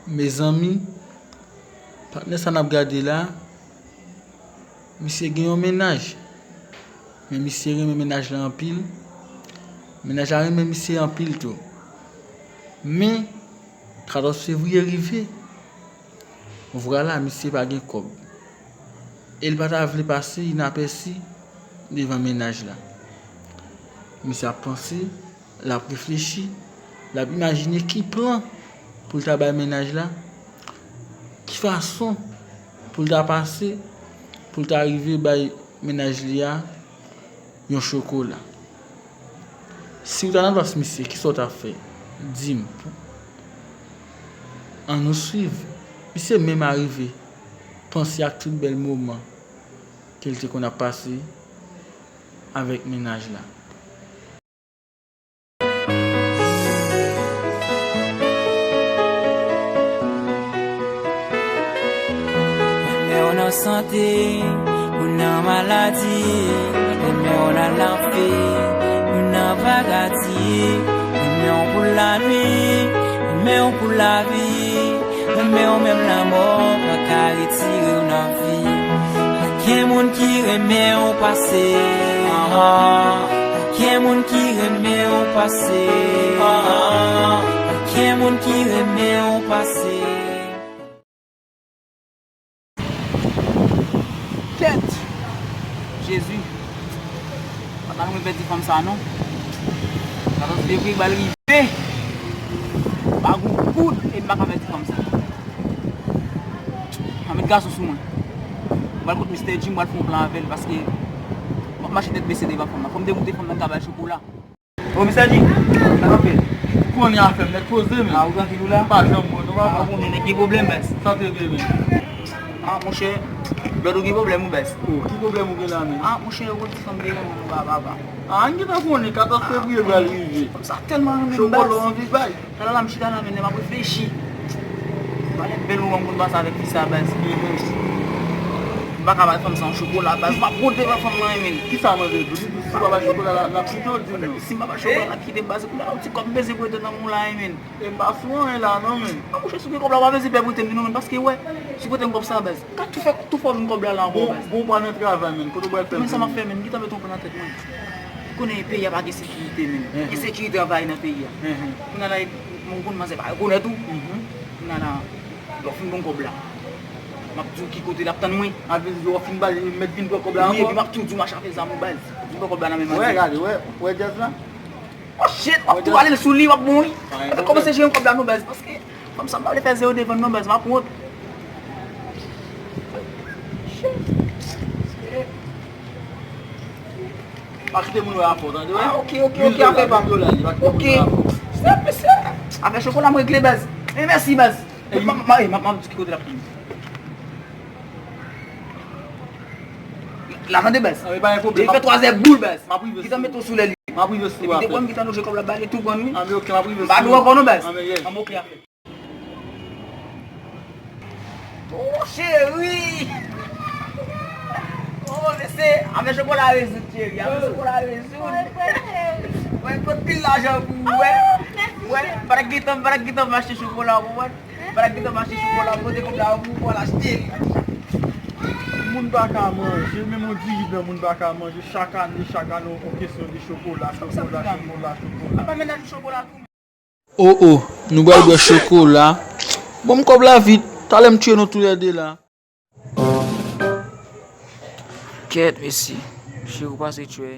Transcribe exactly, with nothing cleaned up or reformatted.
Mezanmi, patnè sa n ap gade la, misye gen yon mennaj. Men misye renmen mennaj la anpil. Mennaj la renmen misye anpil tou. Men, katòz fevriye rive. Vwala, misye pa gen kòb. E l pa ta vle pase inapèsi devan mennaj la. Misye ap panse, l ap reflechi, l ap imajine ki plan pou l ta bay mennaj la, ki fason pou l ta pase, pou l ta rive bay mennaj li a yon chokola. Si w ta nan plas misye, kisa w t ap fè? Di m. Ann nou swiv. Misye menm arive panse ak tout bèl moman ke l te konn ap pase avèk mennaj la. Renmen w nan sante, ou nan maladi. Renmen w nan lavi, ou nan paradi. Renmen w pou lannuit, renmen w pou lavi. Renmen w menm lanmò pa ka retire w nan vi. Pa gen moun ki renmen w pase. Ah, ah. Pa gen moun ki renmen w pase. Ah, ah. Pa gen moun ki renmen w pase. Kèt! Jezi! Pa ta renmen pèdi fanm sa non. Katòz fevriye pral rive. Pa gon goud e m pa ka pèdi fanm sa. Pa met gason sou mwen. M pral kot Mistè Jim, m pral fè yon plan avè l paske m ap mache tèt bese devan fanm nan. Fò m demoute fanm nan, m ka ba l chokola. O, Mistè Jim, sa k ap fèt? Kounye a fè m nèt poze, men. A, ou trankil ou la? M pa janm bon, non, papa. A, ou konnen nèg gen pwoblèm, baz. Sa te vre, men. A, monchè, Blòd, ou gen pwoblèm, wi, baz. O, ki pwoblèm ou gen la, men? A, monchè, yon ti fanm te renmen mwen, papa. A, m gentan konnen, katòz fevriye pral rive. Fanm sa tèlman renmen m, baz. Chokola w anvi bay? Talè la m chita nan men m ap reflechi. Valè bèl moman m konn pase avèk fi sa, baz. Mhm. M pa ka bay fanm sa yon chokola, baz. M ap rod devan fanm nan, men. Kisa manje tou? Li di si w pa bay chokola, l ap kite w, di m non. Si m pa bay chokola, l ap kite m, baz. Kounye a yon ti kòb m bezwen pou rete nan men w la, men. E m pa sou anyen la, non, men. A, monchè, si w gen kòb la, w pa bezwen pè pou rete m, non, men, paske, wè, si w prete m kòb sa, baz. Ka tou fè, tou fè w vin kòb la, la ankò, baz. Bon, bon, pa nan travay, men. Kote w pral fè, men? Men sa m ap fè, men? Kite m met yon pè nan tèt mwen. Ou konnen peyi a pa gen sekirite, men. Mhm. Ensekirite anvayi nan peyi a. Mhm. Kounye a la, mwen konn manzè pa rekonèt ou. Mhm. Kounye a la, lè w fin ban m kòb la, m ap di w ki kote l ap tann mwen. A, vin di w fin ba l, mèt vin pran kòb la ankò. Wi, epi m ap tou di w mache avè zam ou, baz. Vin pran kòb la nan men manzè. Wè, gade, wè, wè djaz la. Oh shit, w ap tou ale sou li, w ap bon, wi. Pa gen pwoblèm. Kòmanse jere kòb la non, baz, paske fanm sa m pa vle fè zewo devan non, baz, m ap wont. Pa kite moun wè afè w, tande, wi. Ah, ok, ok, ok, afè pa m. Mil dola, mil dola, li pa kite moun wè afè w. Stop, mesye. Afè chokola m regle, baz. E mèsi, baz. E m ap, m ap, m ap di ki kote l ap vini. La, tande, baz. Ah, men pa gen pwoblèm. Li fè twazè boul, baz. M ap rive sou ou. Gentan mete w sou lè li. M ap rive sou ou apre. Epi de bò m gentan lonje kòb la ba li tou, konn wi. Ah, men ok, m ap rive sou ou apre. M pa dwe ankò non, baz. Ah, men yes. Ah, men ok, afè. Oh, cheri! Oh, mesye, afè chokola rezoud, cheri. Afè chokola rezoud. Mwen pot pil lajan pou ou, wè. Wè, pa t gentan, pa t gentan m achte chokola, ou konprann? Pa t gentan m achte chokola, pote kòb la pou ou, pou al achte li. Moun pa ka manje, menm yon diri blan moun pa ka manje. Chak ane, chak ane, yon kesyon de chokola, chokola, chokola, chokola. Apa menaj ou chokola tou? O, o, nou pral bwè chokola. Ban m kòb la vit, talè m tiye nou toulède la. Kèt, mesye. Cheri, ou pase tchwè.